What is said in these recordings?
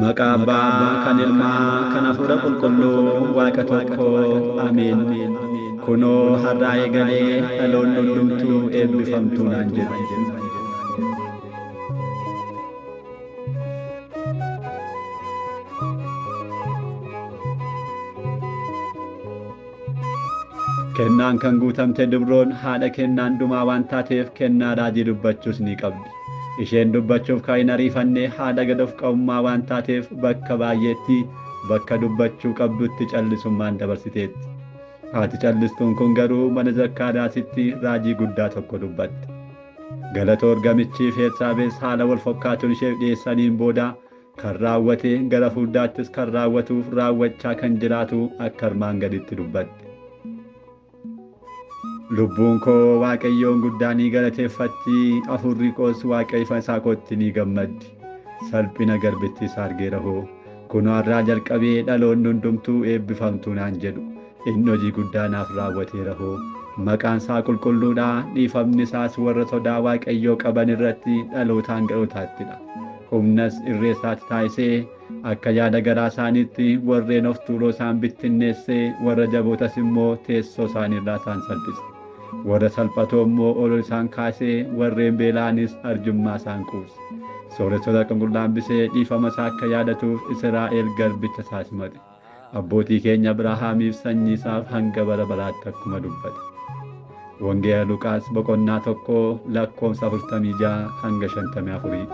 Maqaa Abbaa kan Ilmaa kan Hafuura Qulqulluu Waaqa tokko Ameen. Kunoo har'aa eegalee dhaloonni hundumtuu eebbifamtuu naan jedhu. Kennaan kan guutamte dubroon haadha kennaan dhumaa waan taateef kennaa raajii dubbachuus ni qabdi. Isheen dubbachuuf kan hin ariifanne haadha gad of qabummaa waan taateef bakka baay'eetti bakka dubbachuu qabdutti callisummaan dabarsiteetti. Haati callistuun kun garuu mana Zakkaariyaasitti raajii guddaa tokko dubbatte. Galata ergamichi fi Elsaabees haala wal fakkaatuun isheef dhiyeessaniin booda kan raawwate gara fuuldaattis kan raawwatuuf raawwachaa kan jiraatu akka armaan gaditti dubbatte. Lubbuun koo Waaqayyoon guddaa ni galateeffatti, hafuurri koos Waaqa ifa isaa kootti ni gammaddi. Salphina garbittii isaa argeera hoo. Kunoo har'aa jalqabee dhaloonni hundumtuu eebbifamtuu naan jedhu. Inni hojii guddaa naaf raawwateera hoo. Maqaan isaa qulqulluudha, dhiifamni isaas warra sodaa Waaqayyoo qaban irratti dhalootaan dhalootattidha. Humnas irree isaatti taasisee akka yaada garaa isaaniitti warreen of tuuloo isaan bittinneessee warra jabootas immoo teessoo isaaniirraa isaan salphise. Warra salphatoo immoo ol isaan kaasee warreen beela'anis arjummaa isaan quubse. Sooressota qulqulluu hambisee dhiifama isaa akka yaadatuuf Israa'el garbicha isaa simate. Abbootii keenya Abrahaamiif sanyii isaaf hanga bara baraatti akkuma dubbate. Wangeela Luqaas boqonnaa 1 lakkoofsa 46 hanga 54.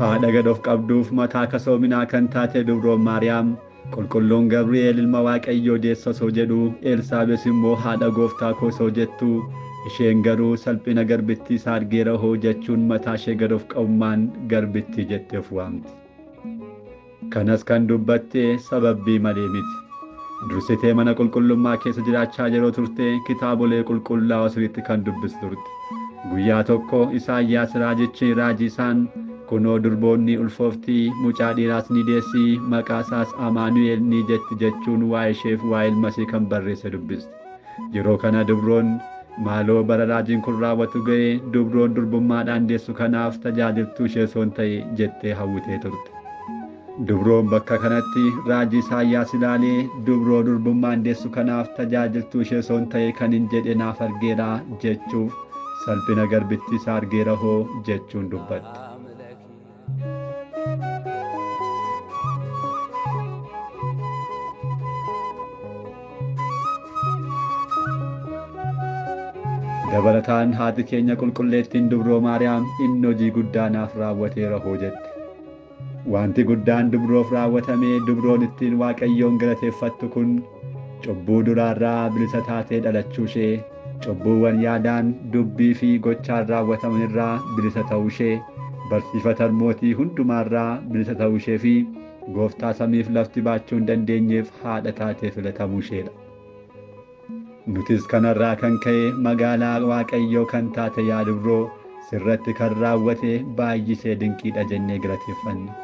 Haadha gad of qabduuf mataa kasoominaa kan taate dubroon Maariyaam qulqulluun Gabri'eel ilma Waaqayyoo deessa osoo jedhu Elsaabees immoo haadha gooftaa koo osoo jettu isheen garuu salphina garbittii isaa argeera hoo jechuun mataa ishee gad of qabummaan garbittii jettee of waamti. Kanas kan dubbatte sababbii malee miti. Dursitee mana qulqullummaa keessa jiraachaa yeroo turte kitaabolee qulqullaa'oo sirriitti kan dubbistu turte. Guyyaa tokko Isaayyaas raajichi raajii isaan kunoo durboonni ulfooftii mucaa dhiiraas ni deessi maqaa isaas Amaanu'el ni jetti jechuun waa'ee isheef waa'ee ilma ishee kan barreesse dubbiste. Yeroo kana dubroon maaloo bara raajiin kun raawwatu ga'e dubroon durbummaadhaan deessu kanaaf tajaajiltuu ishee osoo hin ta'e jettee hawwitee turte. Dubroon bakka kanatti raajii Isaayyaas ilaalee dubroo durbummaan deessu kanaaf tajaajiltuu ishee osoo hin ta'e kan hin jedhe naaf argeera jechuuf salphina garbittii isaa argeera hoo jechuun dubbatte. Dabalataan haati keenya qulqulleettiin dubroo Maariyaam inni hojii guddaa naaf raawwateera hoo jette. Wanti guddaan dubroof raawwatamee dubroon ittiin Waaqayyoon galateeffattu kun cubbuu duraarraa bilisa taatee dhalachuu ishee, cubbuuwwan yaadaan, dubbii fi gochaan raawwataman irraa bilisa ta'uu ishee, barsiifata mootii hundumaarraa bilisa ta'uu ishee fi gooftaa samiif lafti baachuu hin dandeenyeef haadha taatee filatamuu isheedha. Nutis kanarraa kan ka'e magaalaa Waaqayyoo kan taate yaa dubroo sirratti kan raawwate baay'isee dinqiidha jennee galateeffanna.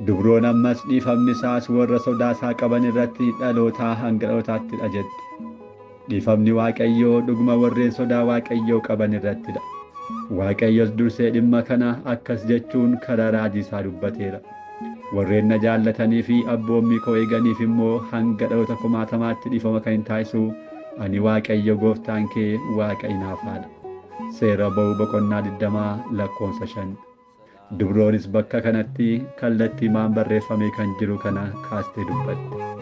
Dubroon ammas dhiifamni isaas warra sodaa isaa qaban irratti dhalootaa hanga dhalootattidha jette. Dhiifamni Waaqayyoo dhuguma warreen sodaa Waaqayyoo qaban irrattidha. Waaqayyos dursee dhimma kana akkas jechuun karaa raajii isaa dubbateera. Warreen na jaallatanii fi abboommii koo eeganiif immoo hanga dhaloota kumaatamaatti dhiifama kan hin taasisu ani Waaqayyo gooftaan kee Waaqa hinaafaadha. Seera ba'uu boqonnaa 20 lakkoofsa 5. Dubroonis bakka kanatti kallattii maan barreeffamee kan jiru kana kaastee dubbatte.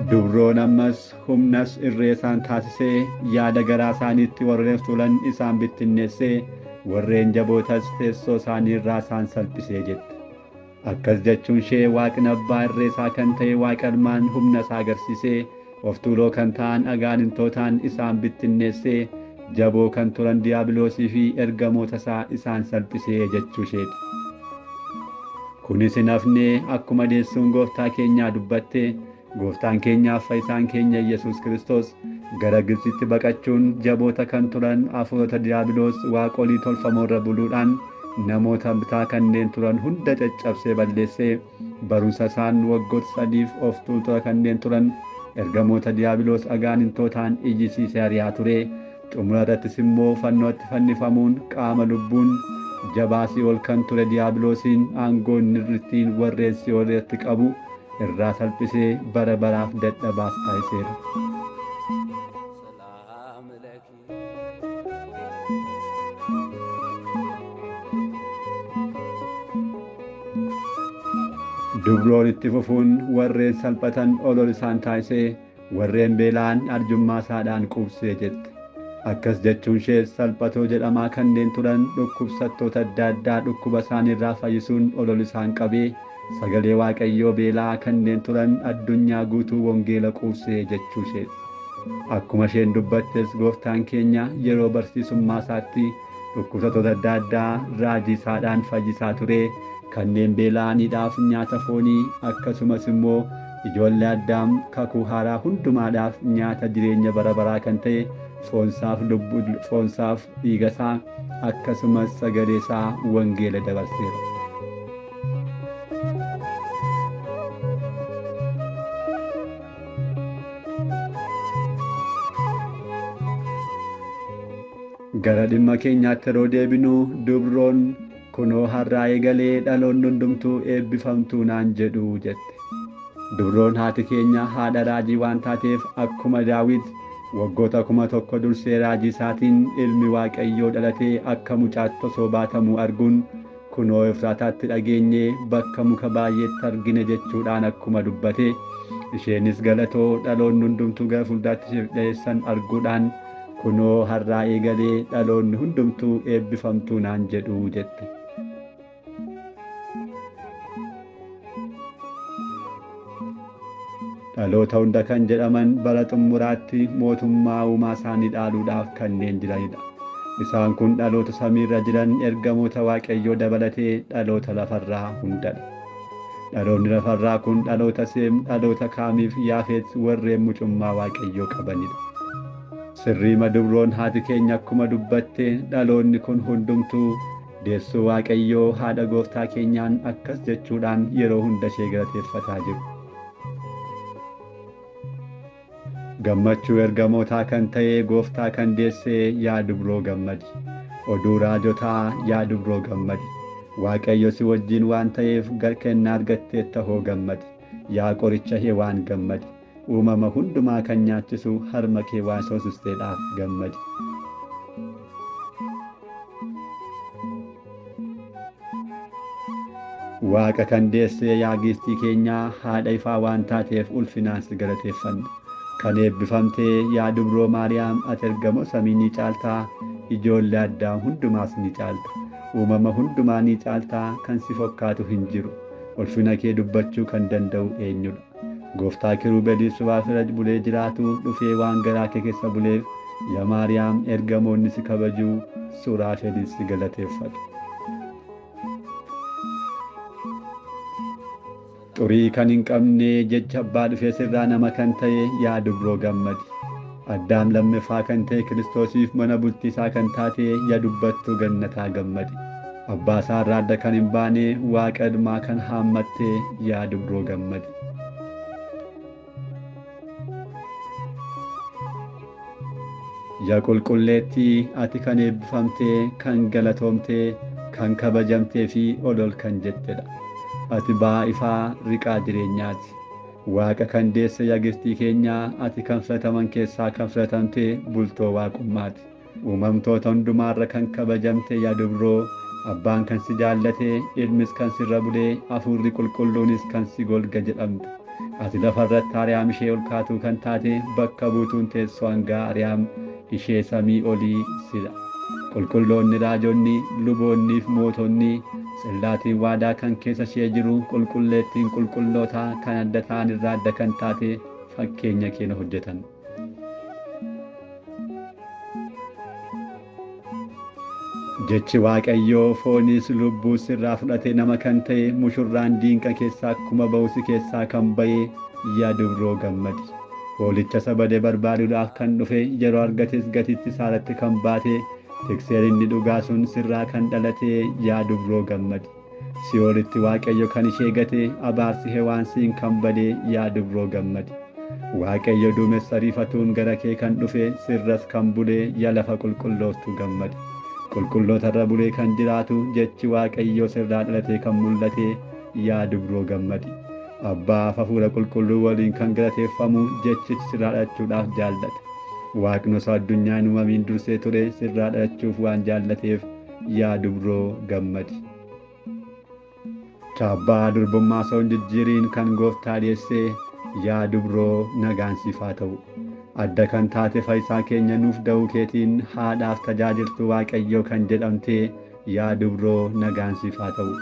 Dubroon ammas humnas irree isaan taasisee yaada garaa isaaniitti warreen tuulan isaan bittinneessee warreen jabootas teessoo isaanii irraa isaan salphisee jette. Akkas jechuun ishee waaqni abbaa irree isaa kan ta'e waaqa ilmaan humna isaa agarsiisee of tuuloo kan ta'an agaanintootaan isaan bittinneessee jaboo kan turan diiyaabiloosii fi ergamoota isaa isaan salphisee jechuu isheeti. Kunis hin hafne akkuma deessuun gooftaa keenyaa dubbatte gooftaan keenyaaf fayyisaan keenya Yesuus Kiristoos Gara Gibxitti baqachuun jaboota kan turan hafuurota Diiyaabiloos waaqolii tolfamoorra buluudhaan namoota bitaa kanneen turan hunda caccabsee balleessee barumsa isaan waggoota sadiif of tuultota kanneen turan ergamoota Diiyaabiloos agaanintootaan iyyisiisee ari'aa ture. Xumura irrattis immoo fannootti fannifamuun qaama lubbuun jabaa si'ool kan ture Diiyaabiloosiin aangoo inni ittiin warreen si'ool irratti qabu irraa salphisee bara baraaf dadhabaas taasiseera. ሰላም ለኪ Dubroon itti fufuun warreen salphatan olol isaan taasisee warreen beela'an arjummaa isaadhaan quubsee jette. Akkas jechuun ishees salphatoo jedhamaa kanneen turan dhukkubsattoota adda addaa dhukkuba isaaniirraa fayyisuun olol isaan qabee sagalee Waaqayyoo beela'aa kanneen turan addunyaa guutuu wangeela quubsee jechuu isheeti. Akkuma isheen dubbattes gooftaan keenya yeroo barsiisummaa isaatti dhukkubsattoota adda addaa raajii isaadhaan fayyisaa ture. Kanneen beela'aniidhaaf nyaata foonii akkasumas immoo ijoollee addaam kakuu haaraa hundumaadhaaf nyaata jireenya bara baraa kan ta'e foonsaaf lubbuu foonsaaf dhiigasaa akkasumas sagaleesaa wangeela dabarseera. Gara dhimma keenyaatti yeroo deebinu dubroon kunoo har'aa eegalee dhaloonni hundumtuu eebbifamtuu naan jedhu jette. Dubroon haati keenya haadha raajii waan taateef akkuma Daawit waggoota 1000 dursee raajii isaatiin ilmi Waaqayyoo dhalatee akka mucaatti osoo baatamuu arguun kunoo Efraataatti dhageenyee bakka muka baay'eetti argine jechuudhaan akkuma dubbate isheenis galatoo dhaloonni hundumtuu gara fuulduraatti isheef dhiyeessan arguudhaan kunoo har'aa eegalee dhaloonni hundumtuu eebbifamtuu naan jedhu jette. Dhaloota hunda kan jedhaman bara xumuraatti mootummaa uumaa isaanii dhaaluudhaaf kanneen jiranidha. Isaan kun dhaloota samiirra jiran ergamoota Waaqayyoo dabalatee dhaloota lafarraa hundadha. Dhaloonni lafarraa kun dhaloota Seem, dhaloota Kaamiif Yaafet warreen mucummaa Waaqayyoo qabanidha. Sirriima dubroon haati keenya akkuma dubbatte dhaloonni kun hundumtuu deessuu Waaqayyoo haadha gooftaa keenyaan akkas jechuudhaan yeroo hunda ishee galateeffataa jiru. Gammachuu ergamootaa kan ta'e gooftaa kan deesse yaa dubroo gammadi. Oduu raajotaa yaa dubroo gammadi. Waaqayyo si wajjin waan ta'eef kennaa argatteetta hoo gammadi. Yaa qoricha hewaan gammadi. Uumama hundumaa kan nyaachisu harma kee waan soosisteedhaaf gammadi. Waaqa kan deesse yaa giiftii keenyaa haadha ifaa waan taateef ulfinaan si galateeffanna. Kan eebbifamtee yaa dubroo Maariyaam ati ergamoo samii ni caaltaa, ijoollee addaam hundumaas ni caalta. Uumama hundumaa ni caaltaa kan si fokkaatu hin jiru. Ulfina kee dubbachuu kan danda'u eenyudha? Gooftaa kiruubelii suraafira bulee jiraatu dhufee waan garaa kee keessa buleef yaa Maariyaam ergamoonni si kabajuu suraafelis si galateeffatu. Xurii kan hin qabne jecha abbaa dhufee sirraa nama kan ta'e yaa dubroo gammadi. Addaam lammaffaa kan ta'e Kiristoosiif mana bultii isaa kan taate yaa dubbattuu gannataa gammadi. Abbaa isaa irraa adda kan hin baane waaqa ilmaa kan haammatte yaa dubroo gammadi. Yaa qulqulleettii ati kan eebbifamtee, kan galatoomtee, kan kabajamtee fi ol ol kan jettedha. Ati ba'aa ifaa riqaa jireenyaati. Waaqa kan deesse yaa giiftii keenyaa ati kan filataman keessaa kan filatamte bultoo waaqummaati. Uumamtoota hundumaarra kan kabajamte yaa dubroo abbaan kan si jaallate ilmis kan sirra bulee hafuurri qulqulluunis kan si golga jedhamte. Ati lafarratti Ariyaam ishee ol kaatuu kan taate bakka buutuun teessoo hangaa Ariyaam ishee samii olii sidha. Qulqulloonni raajonni luboonnii fi mootonni tsillaatiin waadaa kan keessa ishee jiru qulqulleettiin qulqullootaa kan adda ta'an irraa adda kan taate fakkeenya keenya hojjetan. Jechi Waaqayyoo foonis lubbuus irraa fudhatee nama kan ta'e mushurraan diinqa keessaa akkuma ba'usi keessaa kan ba'e yaa dubroo gammadi. Hoolicha isa bade barbaaduudhaaf kan dhufe yeroo argates gatiitti isaarratti kan baate tikseen inni dhugaa sun sirraa kan dhalate yaa dubroo gammadi. Si'oolitti Waaqayyo kan ishee gate abaarsi Hewaansiin kan bade yaa dubroo gammadi. Waaqayyo duumessa riifatuun gara kee kan dhufe sirras kan bule yaa lafa qulqullooftu gammadi. Qulqullootarra bulee kan jiraatu jechi Waaqayyoo sirraa dhalatee kan mul'ate yaa dubroo gammadi. Abbaa hafuura qulqulluu waliin kan galateeffamu jechichi sirraa dhalachuudhaaf jaallate. Waaqni osoo addunyaa hin uumamiin dursee ture sirraa dhalachuuf waan jaallateef yaa dubroo gammadi. Chaabbaa durbummaa osoo hin jijjiiriin kan gooftaa deessee yaa dubroo nagaan siif haa ta'u. Adda kan taate fayyisaa keenya nuuf da'uu keetiin haadhaaf tajaajiltuu Waaqayyoo kan jedhamte yaa dubroo nagaan siif haa ta'u.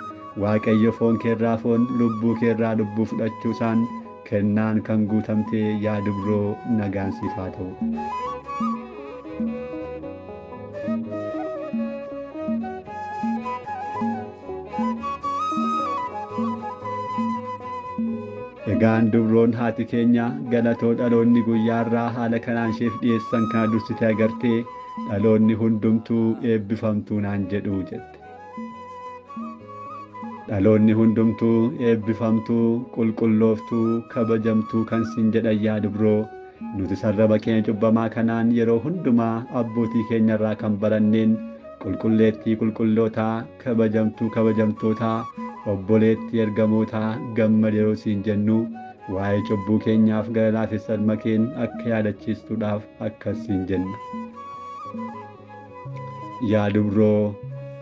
Waaqayyo foon keerraa foon lubbuu keerraa lubbuu fudhachuusaan kennaan kan guutamte yaa dubroo nagaan siif haa ta'u. Egaan dubroon haati keenya galatoo dhaloonni guyyaarraa haala kanaan isheef dhiyeessan kana dursitee agartee dhaloonni hundumtuu eebbifamtuu naan jedhu jette. Dhaloonni hundumtuu eebbifamtuu, qulqullooftuu, kabajamtuu kan siin jedhan yaa dubroo nuti sarraba keenya cubbamaa kanaan yeroo hundumaa abbootii keenyarraa kan baranneen qulqulleettii qulqullootaa, kabajamtuu kabajamtootaa, obboleettii ergamootaa gammad yeroo siin jennu waa'ee cubbuu keenyaaf gara laafessa ilma keen akka yaadachiistuudhaaf akkas siin jenna. Yaa dubroo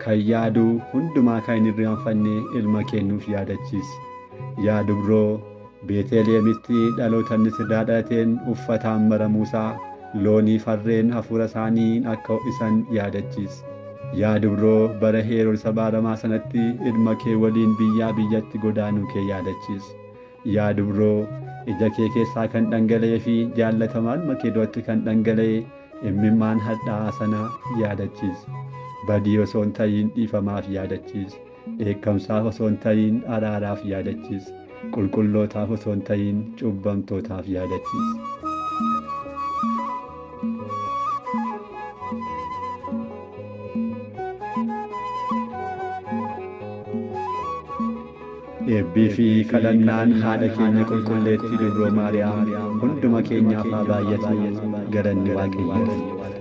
kan yaadu hundumaa kan hin irraanfanne ilma kee nuuf yaadachiisi. Yaa dubroo Beeteliyeemitti dhaloota inni sirraa dhalateen uffataan maramuusaa loonii farreen hafuura isaanii akka ho'isan yaadachiisi. Yaa dubroo bara Heroodis abaaramaa sanatti ilma kee waliin biyyaa biyyatti godaanuu kee yaadachiisi. Yaa dubroo ija kee keessaa kan dhangala'ee fi jaallatamaa ilma kee duratti kan dhangala'e imimmaan hadhaa'aa sana yaadachiisi. Badii osoo hin ta'iin dhiifamaaf yaadachiisi. Dheekkamsaaf osoo hin ta'iin araaraaf yaadachiisi. Qulqullootaaf osoo hin ta'iin cubbamtootaaf yaadachiisi. Eebbii fi kadhannaan haadha keenya qulqulleettii dubroo Maariyaam hunduma keenyaaf haa baay'atu galanni Waaqayyoof.